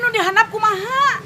nu dihandap kumaha?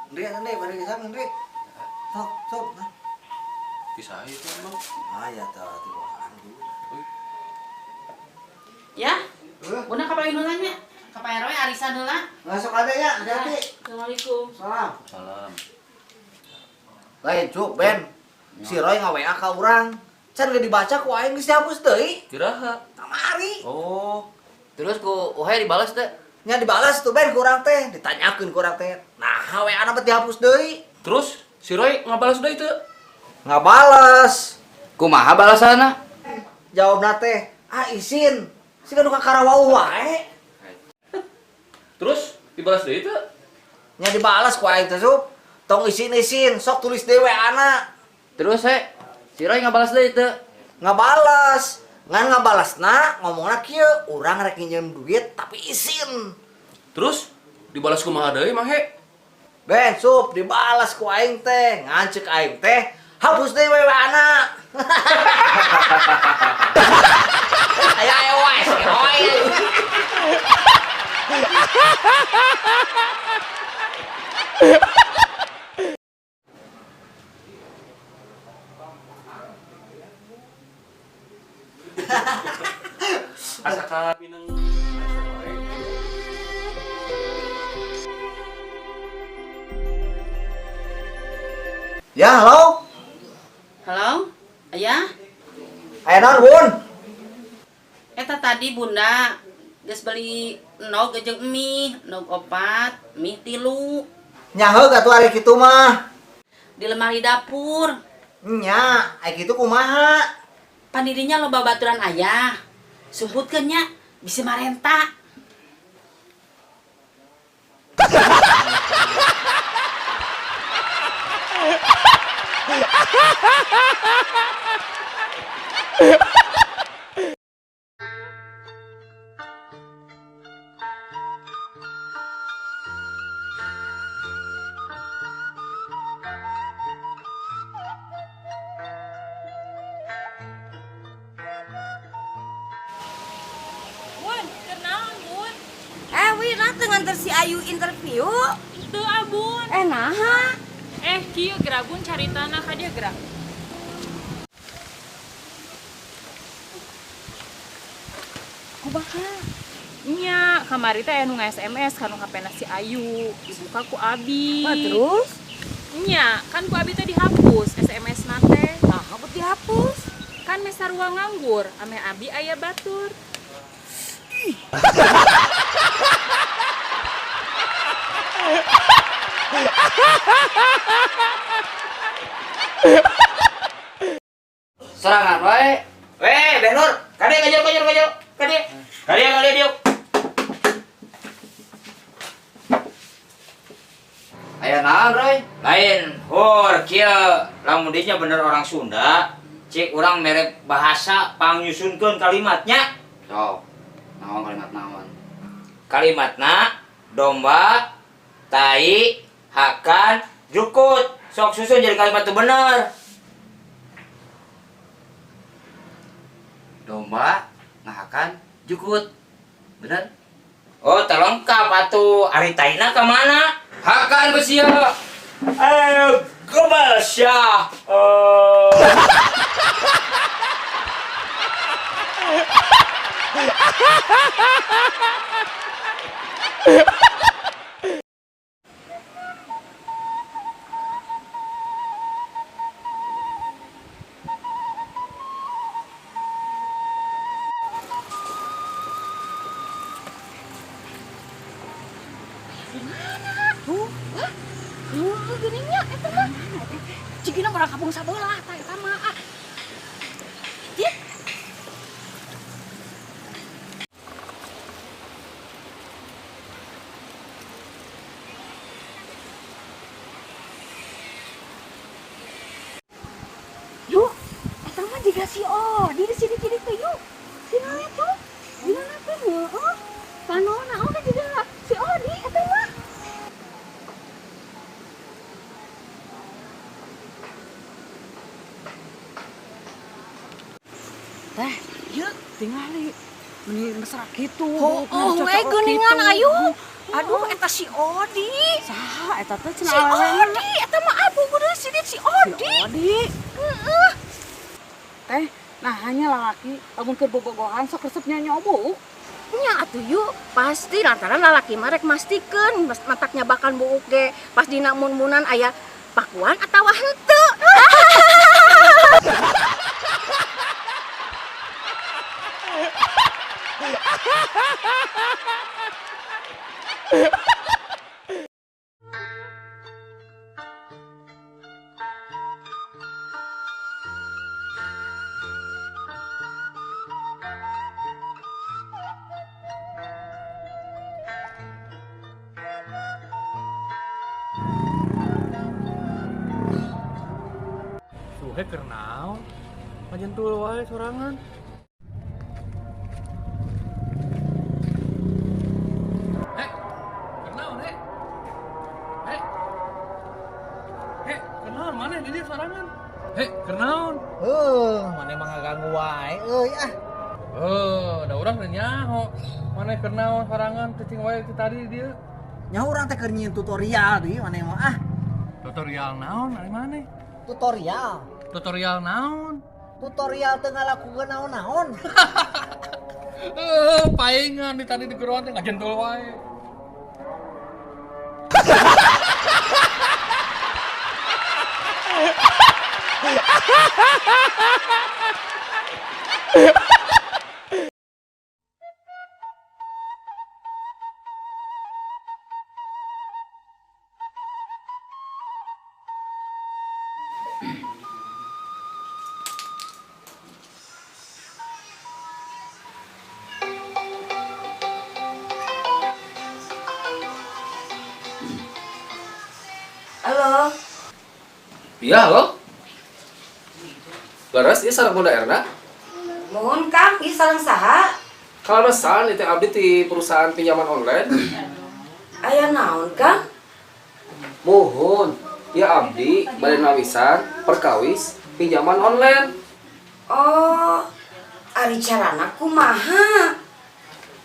Ndri, Ndri, bari geus Ndri. Sok, sok. Bisa itu emang. Ah ya tah ti bawaan dulu. Ya, Heuh. Bunda ka payun heula nya. Ka Pak RW arisan heula. Masuk ada ya, hati-hati. Assalamualaikum. Salam. Salam. Lain cuk, Ben. Si Roy nga-WA ka urang. Can geus dibaca ku aing geus dihapus deui. Kiraha. Kamari. Oh. Terus ku Uhe dibalas teh. Nya dibalas tuh Ben ku urang teh, ditanyakeun ku urang teh. Nah, WA na bet dihapus deui. Terus si Roy ngabalas deui teu? Ngabales. Kumaha balasanna? Jawabna teh, ah isin. Siga nu kakarawau wae. Terus dibalas deui teu? Nya dibalas ku aing teh sup. Tong isin-isin, sok tulis deui WA-na. Terus he, si Roy ngabalas deui teu? Ngabales. Ngan ngabalasna ngomongna kieu, urang rek nginjem duit tapi isin. Terus dibalas kumaha deui mah he? Ben, sup dibalas ku aing teh, ngan ceuk aing teh hapus deui WA-na. Aya aya wae si Roy. Asa ka minang. Ya, halo. Halo, Ayah. Aya naon, Bun? Eta tadi Bunda geus beli endog jeung mie, endog opat, mie tilu Nyaheug atuh ari kitu mah. Di lemari dapur. Nya, ari kitu kumaha? Pan di dinya loba baturan ayah. Sumputkeun nya, bisi marenta. Bun, kenaon, Bun? Eh, Wina teu nganter si Ayu interview? Teu ah, Bun. Eh, naha? Eh, kieu geura Bun caritana ka dia geura. Kumaha? Nya, kamari teh anu nge-SMS kanu HP-na si Ayu, dibuka ku Abi. Wah, terus? Nya, kan ku Abi teh dihapus SMS na teh. Naha bet dihapus? Kan meh sarua nganggur, ameh Abi aya batur. Serangan wae. Weh, Benur, kade ngajar ngajar ngajar, kade, kade kade diuk. Aya naon, Roy? Lain, hor, kieu, lamun dinya bener orang Sunda, cik urang merek bahasa pangnyusunkeun kalimatnya. Sok. Naon kalimat naon? Kalimatna domba, tai, hakan, jukut. Sok susun jadi kalimat itu bener. Domba ngahakan jukut. Bener? Oh, terlengkap atuh. Ari taina ka mana? Hakan besia. Eh, gobal syah. Oh. Tuh, hah? Geuning nya eta mah. Cigina orang kampung sabelah tah eta mah. Ah. Dit. Yuk, eta mah jiga si Odi di sini jadi teh yuk. Sini lihat tuh. Gimana teh heueuh. Panona oge jiga si Odi eta mah. Tingali meni mesra kitu. Oh, we geuningan ayu. Aduh, eta si Odi. Saha eta teh Si cenah awewe? Odi, eta mah abu kudu sidit si Odi. Si Odi. Heeh. Teh, nah hanya lalaki lamun keur bobogohan sok resep nyobuk. Nya atuh yuk, pasti lantaran lalaki mah rek mastikeun mataknya bakal buuk ge pas dina mun-munan aya pakuan atawa henteu. Suhe keur naon? Ngajentul wae sorangan. Heh, keur naon he? Heh. Heh, keur naon maneh di dieu sorangan? Heh, keur naon? Heuh, maneh mah ngaganggu wae euy ah. Heuh, da urang teu nyaho. Maneh keur naon sorangan cicing wae ti tadi di dieu. Nya urang teh keur nyieun tutorial deui maneh mah ah. Tutorial naon ari maneh? Tutorial. Tutorial naon? Tutorial teu ngalakukeun naon-naon. Paingan di tadi di geroan teh ngajentul wae. Halo. Iya, halo. Leres ieu sareng Bunda Erna. Mohon Kang, ieu sareng saha? Kaleresan ieu teh abdi ti perusahaan pinjaman online. Aya naon Kang? Muhun, ieu abdi bade nawisan perkawis pinjaman online. Oh, ari carana kumaha?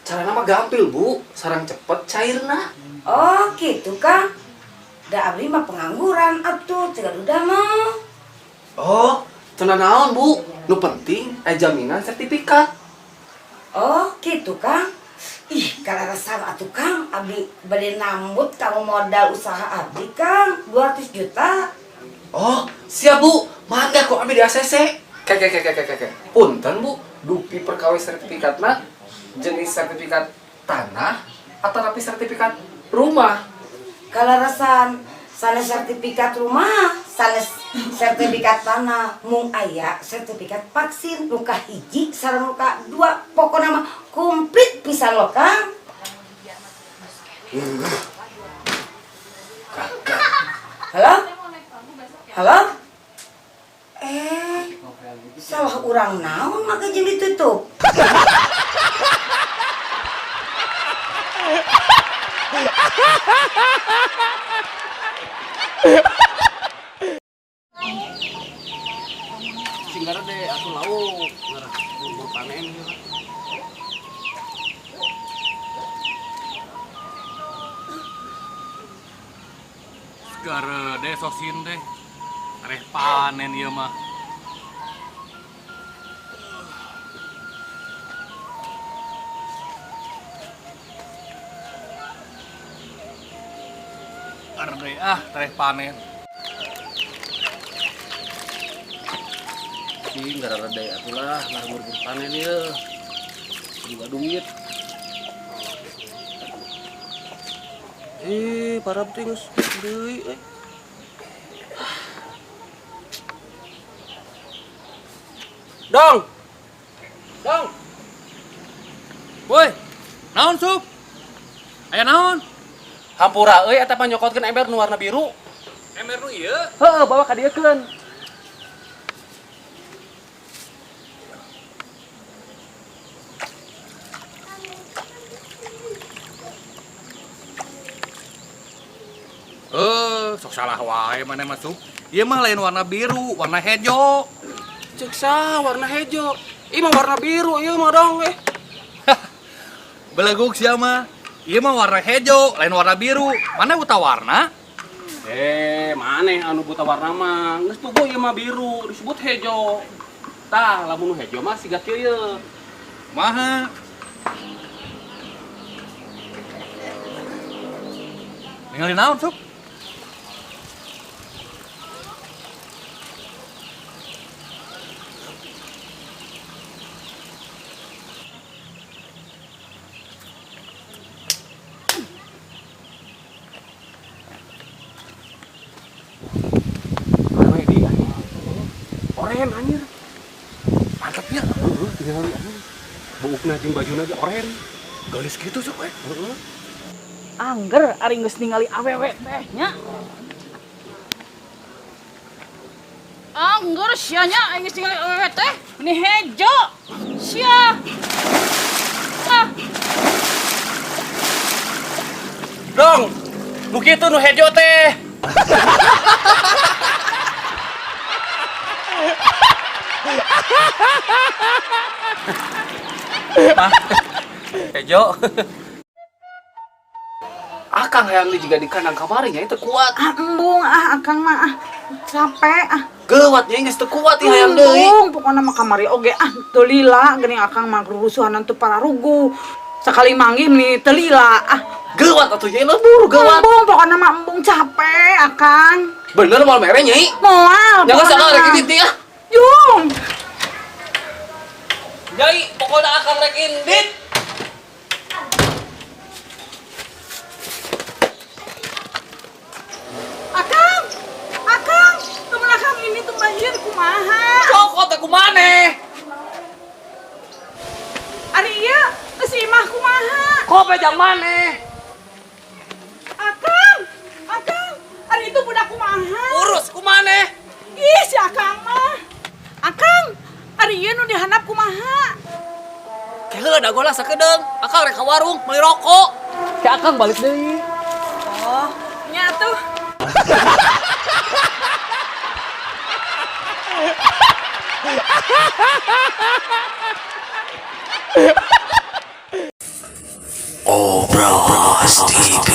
Carana mah gampil, Bu. Sareng cepet cairna. Oh, gitu Kang. Da abdi mah pengangguran atuh, teu gaduh mah. Oh, teu naon, Bu. Nu penting aya jaminan sertifikat. Oh, gitu Kang. Ih, kaleresan atuh Kang, abdi bade nambut kamu modal usaha abdi Kang, 200 juta. Oh, siap, Bu. Mangga kok abdi di ACC. Ke ke ke ke ke ke. Punten, Bu. Dupi perkawis sertifikatna jenis sertifikat tanah atau tapi sertifikat rumah. Kaleresan sanes sertifikat rumah, sanes sertifikat tanah, mung aya sertifikat vaksin nu kahiji sareng nu kadua, pokona mah komplit pisan lo Kang. Halo? Halo? Salah urang naon maka jeung ditutup. Singgara deh atuh lauk, ngarah bubur panen ieu. Segara deh sosin deh. Areh panen ieu mah. Areh ah, tereh panen. Cing, gara deh atulah, ngarah bubur panen ieu. Juga duit. Parab teh geus deui euy. Dong. Dong. Woi, naon sup? Aya naon? Hampura euy eta panyokotkeun ember nu warna biru. Ember nu ieu? Heeh, bawa ka dieu keun. Sok salah wae maneh mah sup. Ieu mah lain warna biru, warna hejo. Cek sah warna hejo. Ieu mah warna biru ieu mah dong eh. Beleguk sia mah. Ieu mah warna hejo, lain warna biru. Mana buta warna? Maneh anu buta warna mah. Geus puguh ieu mah biru, disebut hejo. Tah, lamun nu hejo mah siga kieu ye. Maha. Ningali naon, Sup? Oren anjir. Mantap ya. Heeh, tinggal anjir. Buukna jeung bajuna ge oren. Geulis kitu sok we. Heeh. Angger ari geus ningali awewe teh nya. Angger sia nya aing geus ningali awewe teh meni hejo. Sia. Ah. Dong, nu kitu nu hejo teh. Hejo. Akang hayang di juga di kandang kamari nya teu kuat. Ah embung ah akang mah ah capek ah. Geuwat nya geus teu kuat ieu hayang deui. Embung pokona mah kamari oge ah teu lila geuning akang mah rurusuhanan teu pararugu. Sakali manggih meni teu lila ah. Geuwat atuh nya lembur geuwat. Embung pokona mah embung capek akang. Bener moal mere nyai? Moal. Jangan pokona sakal rek mah. indit nih ah. Jung. Nyai, pokona akang rek indit. Akang, akang, temen akang ini tuh banjir kumaha? Cokot aku maneh. Ari ieu geus imah kumaha? Kope jang maneh. Akang, akang, ari itu budak kumaha? Urus kumaneh. Ih, si akang mah. Akang, ari ieu nu dihandap kumaha? Keheula da gola sakedeung. Akang rek ka warung meuli rokok. Ke akang balik deui. Oh, nya tuh. Obras TV.